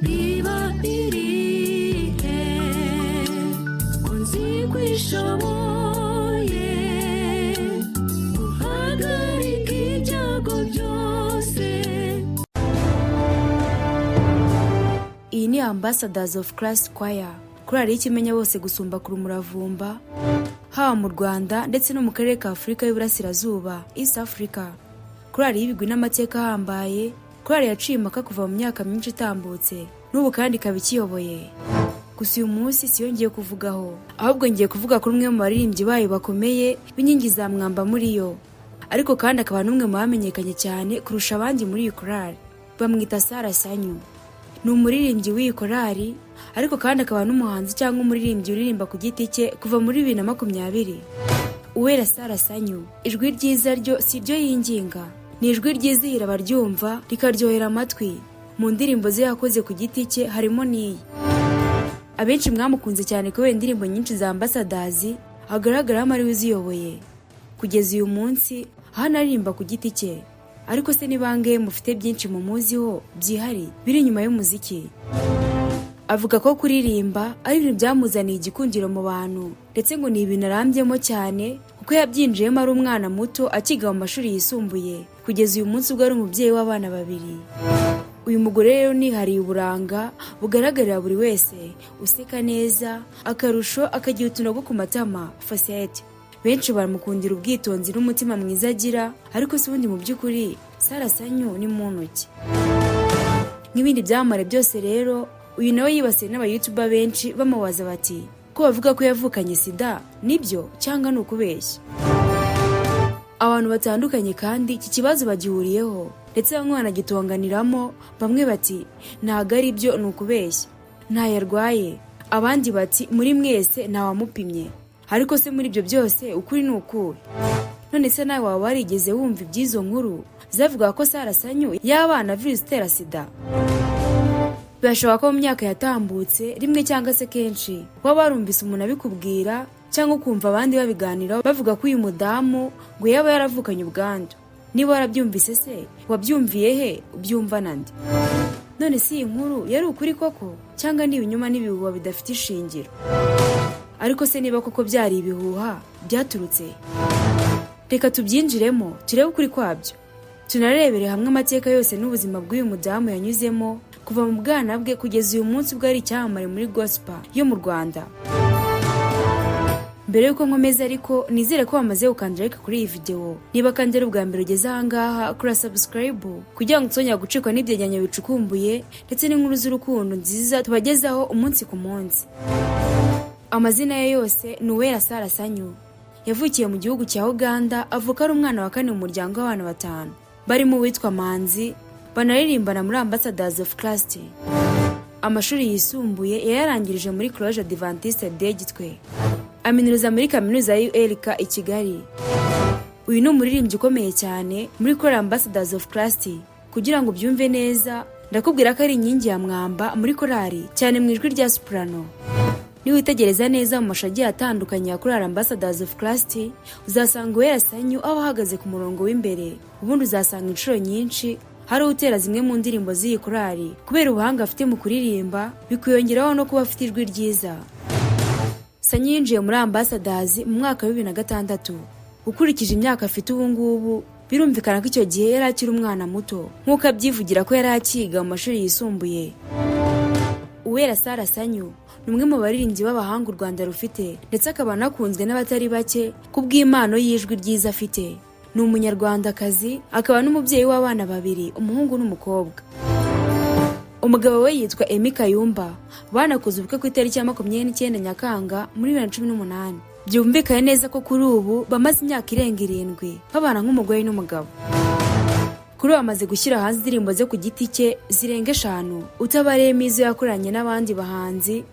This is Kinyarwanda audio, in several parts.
Iba irihe ko nzi ko ishoboye guhagarika ibyago byose? Iyi ni Ambassadors of Christ Choir, korali y'ikimenya bose gusumba kure umuravumba, haba mu Rwanda ndetse no mu karere ka Afurika y'Uburasirazuba, East Africa. Korali y'ibigwi n'amateka ahambaye, korali yaciye impaka kuva mu myaka myinshi itambutse, n'ubu kandi ikaba ikiyoboye. Gusa uyu munsi siyo ngiye kuvugaho, ahubwo ngiye kuvuga kuri umwe mu baririmbyi bayo bakomeye b'inkingi za mwamba muri yo, ariko kandi akaba n'umwe mu bamenyekanye cyane kurusha abandi muri iyi korali. Bamwita Sarah Sanyu. Ni umuririmbyi w'iyi korali, ariko kandi akaba n'umuhanzi cyangwa umuririmbyi uririmba ku giti cye kuva muri 2020. Uwera Sarah Sanyu, ijwi ryiza ryo si iryo yinginga, ni ijwi ryizihira abaryumva, rikaryohera amatwi. Mu ndirimbo ze yakoze ku giti cye harimo n'iyi. Abenshi mwamukunze cyane kubera indirimbo nyinshi za Ambassadors agaragaramo ariwe uziyoboye. Kugeza uyu munsi aho anaririmba ku giti cye. Ariko se ni bangahe mufite byinshi mumuziho byihariye biri inyuma y'umuziki? Avuga ko kuririmba ari ibintu byamuzaniye igikundiro mu bantu, ndetse ngo ni ibintu arambyemo cyane kuko yabyinjiyemo ari umwana muto akiga mu mashuri yisumbuye, kugeza uyu munsi ubwo ari umubyeyi w'abana babiri. Uyu mugore rero nihariye uburanga bugaragarira buri wese, useka neza, akarusho akagira utunogo ku matama, fosette. Benshi baramukundira ubwitonzi n'umutima mwiza agira. Ariko se ubundi mu by'ukuri Sarah Sanyu ni muntu ki? Nk'ibindi byamamare byose rero, uyu nawe yibasiwe n'aba YouTuber benshi bamubaza bati: "Ko bavuga ko yavukanye SIDA, nibyo cyangwa ni ukubeshya?" Abantu batandukanye kandi iki kibazo bagihuriyeho, ndetse bamwe banagitonganiramo. Bamwe bati: "Ntabwo ari byo, ni ukubeshya, ntayo arwaye." Abandi bati: "Muri mwese ntawamupimye." Ariko se muri ibyo byose ukuri ni ukuhe? None se nawe waba warigeze wumva iby'izo nkuru zavuga ko Sarah Sanyu yabana virusi itera SIDA? Birashoboka ko mu myaka yatambutse, rimwe cyangwa se kenshi, waba warumvise umuntu abikubwira cyangwa ukumva abandi babiganiraho, bavuga ko uyu mudamu ngo yaba yaravukanye ubwandu. Niba warabyumvise se, wabyumviye he? Ubyumva nande? None si iyi nkuru yari ukuri koko, cyangwa ni ibinyoma n'ibihuha bidafite ishingiro? Ariko se niba koko byari ibihuha, byaturutse? Reka tubyinjiremo, turebe ukuri kwabyo, tunarebere hamwe amateka yose n'ubuzima bw'uyu mudamu yanyuzemo kuva mu bwana bwe kugeza uyu munsi ubwo ari icyamamare muri gospel yo mu Rwanda. Mbere y'uko nkomeza ariko, nizere ko wamaze gukanda like kuri iyi video. Niba kandi ari ubwa mbere ugeze ahangaha, kora subscribe kugira ngo utongera gucikwa n'ibyegeranyo bicukumbuye ndetse n'inkuru z'urukundo nziza tubagezaho umunsi ku munsi. Amazina ye yose ni Uwera Sarah Sanyu. Yavukiye mu gihugu cya Uganda, avuka ari umwana wa kane mu muryango w'abana batanu, barimo uwitwa Manzi banaririmbana muri Ambassadors of Christ. Amashuri yisumbuye yayarangirije muri Collège Adventiste de Gitwe, aminuza muri Kaminuza ya ULK i Kigali. Uyu ni umuririmbyi ukomeye cyane muri Choral Ambassadors of Christ. Kugira ngo ubyumve neza, ndakubwira ko ari inkingi ya mwamba muri korali, cyane mu ijwi rya soprano. Niwitegereza neza mu mashusho agiye atandukanye ya Choral Ambassadors of Christ, uzasanga Uwera Sanyu aba ahagaze ku murongo w'imbere. Ubundi uzasanga inshuro nyinshi hari utera zimwe mu ndirimbo z'iyi korali kubera ubuhanga afite mu kuririmba, bikiyongeraho no kuba afite ijwi ryiza. Sanyu yinjiye muri Ambassadors mu mwaka wa 2006. Ukurikije imyaka afite ubu ngubu, birumvikana ko icyo gihe yari akiri umwana muto, nk'uko abyivugira ko yari akiga mu mashuri yisumbuye. Uwera Sarah Sanyu ni umwe mu baririmbyi b'abahanga u Rwanda rufite, ndetse akaba anakunzwe n'abatari bake ku bw'impano y'ijwi ryiza afite. Ni Umunyarwandakazi, akaba n'umubyeyi w'abana babiri, umuhungu n'umukobwa. Umugabo we yitwa Emmy Kayumba, banakoze ubukwe ku itariki ya 29 Nyakanga muri 2018. Byumvikane neza ko kuri ubu bamaze imyaka irenga 7 babana nk'umugore n'umugabo. Kuri ubu amaze gushyira hanze indirimbo ze ku giti cye zirenga eshanu, utabariyemo izo yakoranye n'abandi bahanzi.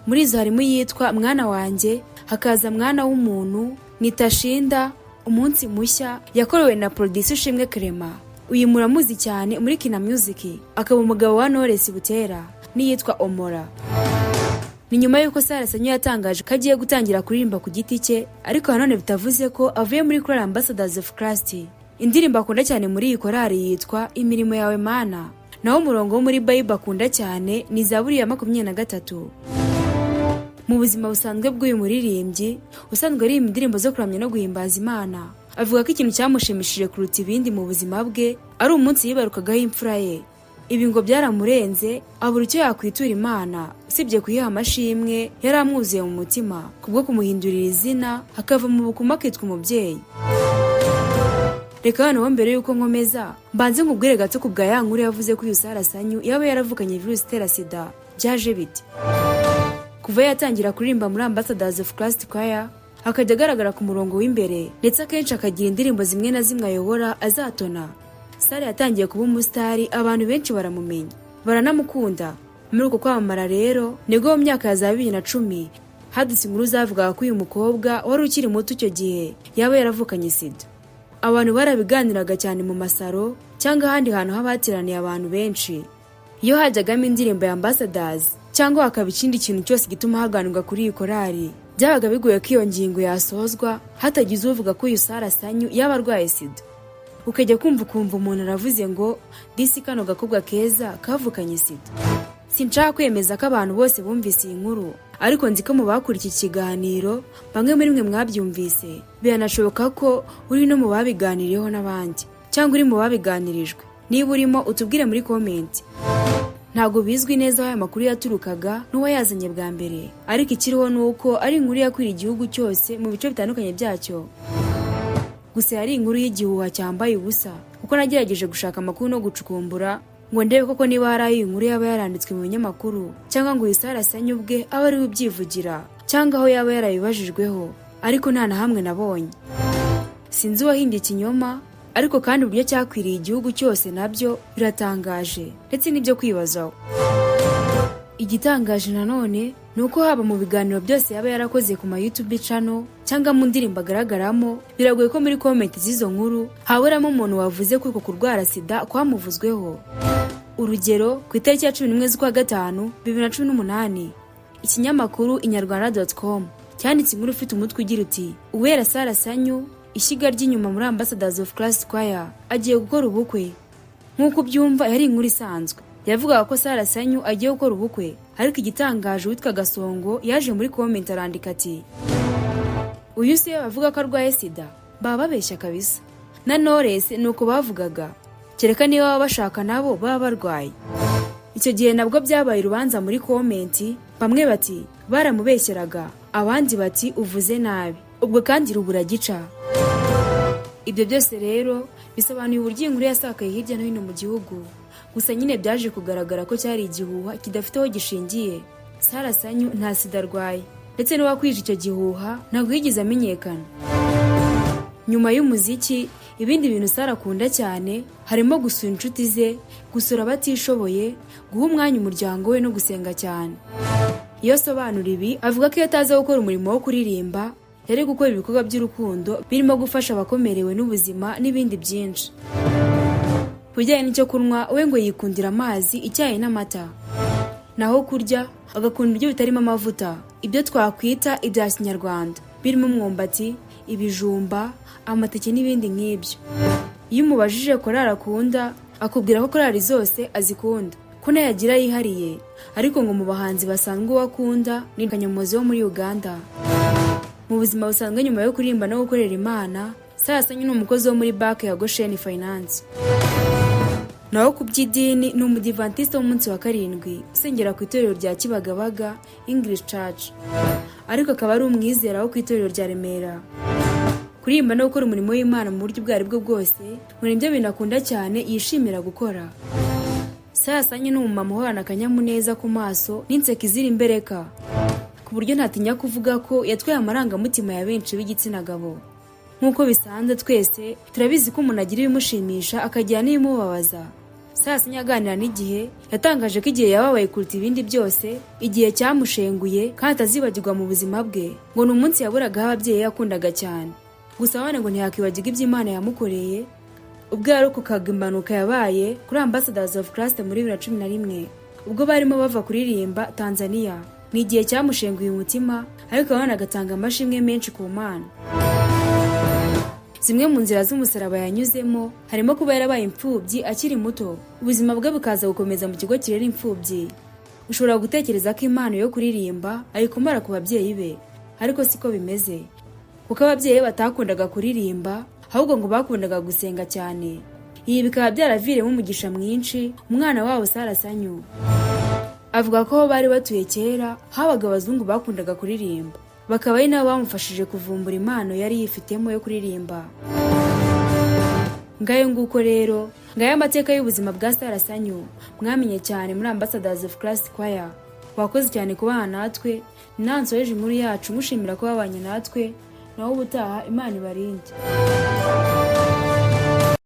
Muri izo harimo iyitwa "Mwana Wanjye", hakaza "Mwana w'Umuntu", "Nitashinda", "Umunsi Mushya" yakorewe na Producer Ishimwe Clement, uyu muramuzi cyane muri Kina Music, akaba umugabo wa Knowless Butera, n'iyitwa "Omora". Ni nyuma y'uko Sarah Sanyu yatangaje ko agiye gutangira kuririmba ku giti cye, ariko nanone bitavuze ko avuye muri Choral Ambassadors of Christ. Indirimbo akunda cyane muri iyi korali yitwa "Imirimo Yawe Mana", Naho umurongo wo muri Bible akunda cyane ni Zaburi ya 23. Mu buzima busanzwe bw'uyu muririmbyi usanzwe aririmba indirimbo zo kuramya no guhimbaza Imana, avuga ko ikintu cyamushimishije kuruta ibindi mu buzima bwe ari umunsi yibarukagaho imfura ye. Ibi ngo byaramurenze, abura icyo yakwitura Imana usibye kuyiha amashimwe yari amwuzuye mu mutima kubwo kumuhindurira izina, akava mu bukumi akitwa umubyeyi. Reka noneho mbere y'uko nkomeza mbanze nkubwire gato ku bwa ya nkuru yavuze ko uyu Sarah Sanyu yaba yaravukanye virusi itera sida. Byaje bite? Kuva yatangira kuririmba muri Ambassadors of Christ Choir, akajya agaragara ku murongo w'imbere, ndetse akenshi akagira indirimbo zimwe na zimwe ayobora azatona, Sarah yatangiye kuba umusitari, abantu benshi baramumenya, baranamukunda. Muri uko kwamamara rero nibwo mu myaka ya za 2010 hadutse inkuru zavugaga ko uyu mukobwa wari ukiri muto icyo gihe yaba yaravukanye sida. Abantu barabiganiraga cyane mu masaro cyangwa ahandi hantu haba hateraniye abantu benshi. Iyo hajyagamo indirimbo ya Ambassadors cyangwa hakaba ikindi kintu cyose gituma haganirwa kuri iyi korali, byabaga bigoye ko iyo ngingo yasozwa hatagize uvuga ko uyu Sarah Sanyu yaba arwaye sida. Ukajya kumva ukumva umuntu aravuze ngo disi kano gakobwa keza kavukanye sida. Sinshaka kwemeza ko abantu bose bumvise iyi nkuru, ariko nzi ko mu bakurikiye iki kiganiro bamwe muri mwe mwabyumvise. Biranashoboka ko uri no mu babiganiriyeho n'abandi cyangwa uri mu babiganirijwe. Niba urimo, utubwire muri comment. Ntabwo bizwi neza aho aya makuru yaturukaga n'uwayazanye bwa mbere, ariko ikiriho ni uko ari inkuru yakwira igihugu cyose mu bice bitandukanye byacyo. Gusa yari inkuru y'igihuha cyambaye ubusa, kuko nagerageje gushaka amakuru no gucukumbura ngo ndebe koko niba hari aho iyi nkuru yaba yaranditswe mu binyamakuru, cyangwa ngo uyu Sarah Sanyu ubwe abe ari we ubyivugira, cyangwa aho yaba yarabibajijweho, ariko nta na hamwe nabonye. Sinzi uwahimbye ikinyoma, ariko kandi uburyo cyakwiriye igihugu cyose nabyo biratangaje ndetse n'ibyo kwibazaho. Igitangaje nanone ni uko haba mu biganiro byose yaba yarakoze ku ma YouTube channel cyangwa mu ndirimbo agaragaramo, biragoye ko muri comment z'izo nkuru haburamo umuntu wavuze ko uko kurwara sida kwamuvuzweho. Urugero, ku itariki ya 11 z'ukwa gatanu 2018, ikinyamakuru inyarwanda.com cyanditse inkuru ifite umutwe ugira uti: "Uwera Sarah Sanyu, ishyiga ry'inyuma muri Ambassadors of Christ Choir, agiye gukora ubukwe." Nk'uko ubyumva, yari inkuru isanzwe, yavugaga ko Sarah Sanyu agiye gukora ubukwe. Ariko igitangaje, uwitwa Gasongo yaje muri comment arandika ati: "Uyu si we bavuga ko arwaye sida? Baba babeshya kabisa, na Knowless ni uko bavugaga, kereka niba baba bashaka nabo baba barwaye." Icyo gihe nabwo byabaye urubanza muri comment, bamwe bati baramubeshyeraga, abandi bati uvuze nabi, ubwo kandi rubura gica. Ibyo byose rero bisobanuye uburyo iyi nkuru yasakaye hirya no hino mu gihugu. Gusa nyine byaje kugaragara ko cyari igihuha kidafite aho gishingiye. Sarah Sanyu nta sida arwaye, ndetse n'uwakwije icyo gihuha ntabwo yigeze amenyekana. Nyuma y'umuziki, ibindi bintu Sarah akunda cyane harimo gusura inshuti ze, gusura abatishoboye, guha umwanya umuryango we no gusenga cyane. Iyo asobanura ibi, avuga ko iyo ataza gukora umurimo wo kuririmba yari gukora ibikorwa by'urukundo birimo gufasha abakomerewe n'ubuzima n'ibindi byinshi. Ku bijyanye n'icyo kunywa, we ngo yikundira amazi, icyayi n'amata. Naho kurya, agakunda ibiryo bitarimo amavuta, ibyo twakwita ibya kinyarwanda birimo umwumbati, ibijumba, amateke n'ibindi nk'ibyo. Iyo umubajije korali akunda, akubwira ko korali zose azikunda, ko nayo agira yihariye, ariko ngo mu bahanzi basanzwe uwo akunda ni Kanyomozi wo muri Uganda. Mu buzima busanzwe, nyuma yo kuririmba no gukorera Imana, Sarah Sanyu ni umukozi wo muri banki ya Goshen Finance. Naho ku by'idini, ni umudivantiste w'umunsi wa karindwi usengera ku itorero rya Kibagabaga English Church, ariko akaba ari umwizera wo ku itorero rya Remera. Kuririmba no gukora umurimo w'Imana mu buryo ubwo ari bwo bwose ngo nibyo bintu akunda cyane yishimira gukora. Sarah Sanyu ni umumama uhorana akanyamuneza ku maso n'inseko izira imbereka, ku buryo ntatinya kuvuga ko yatwaye amarangamutima ya benshi b'igitsina gabo. Nk'uko bisanzwe, twese turabizi ko umuntu agira ibimushimisha akagira n'ibimubabaza. Sarah Sanyu aganira n'Igihe yatangaje ko igihe yababaye kuruta ibindi byose, igihe cyamushenguye kandi atazibagirwa mu buzima bwe, ngo ni umunsi yaburagaho ababyeyi yakundaga cyane. Gusa abana ngo ntiyakwibagirwa ibyo Imana yamukoreye ubwo yarokokaga impanuka yabaye kuri Ambassadors of Christ muri 2011 ubwo barimo bava kuririmba Tanzania. Ni igihe cyamushenguye umutima, ariko abana agatanga amashimwe menshi ku Mana. Zimwe mu nzira z'umusaraba yanyuzemo harimo kuba yarabaye imfubyi akiri muto, ubuzima bwe bukaza gukomeza mu kigo kirera imfubyi. Ushobora gutekereza ko impano yo kuririmba ayikomora ku babyeyi be, ariko siko bimeze, kuko ababyeyi be batakundaga kuririmba, ahubwo ngo bakundaga gusenga cyane. Ibi bikaba byaraviremo umugisha mwinshi umwana wabo Sarah Sanyu. Avuga ko aho bari batuye kera habaga abazungu bakundaga kuririmba, bakaba ari nabo bamufashije kuvumbura impano yari yifitemo yo kuririmba. Ngayo nguko rero, ngayo amateka y'ubuzima bwa Sarah Sanyu mwamenye cyane muri Ambassadors of Christ Choir. Wakoze cyane kubana natwe. Nansoreje inkuru yacu mushimira ko babanye natwe. Naho ubutaha, Imana ibarinde.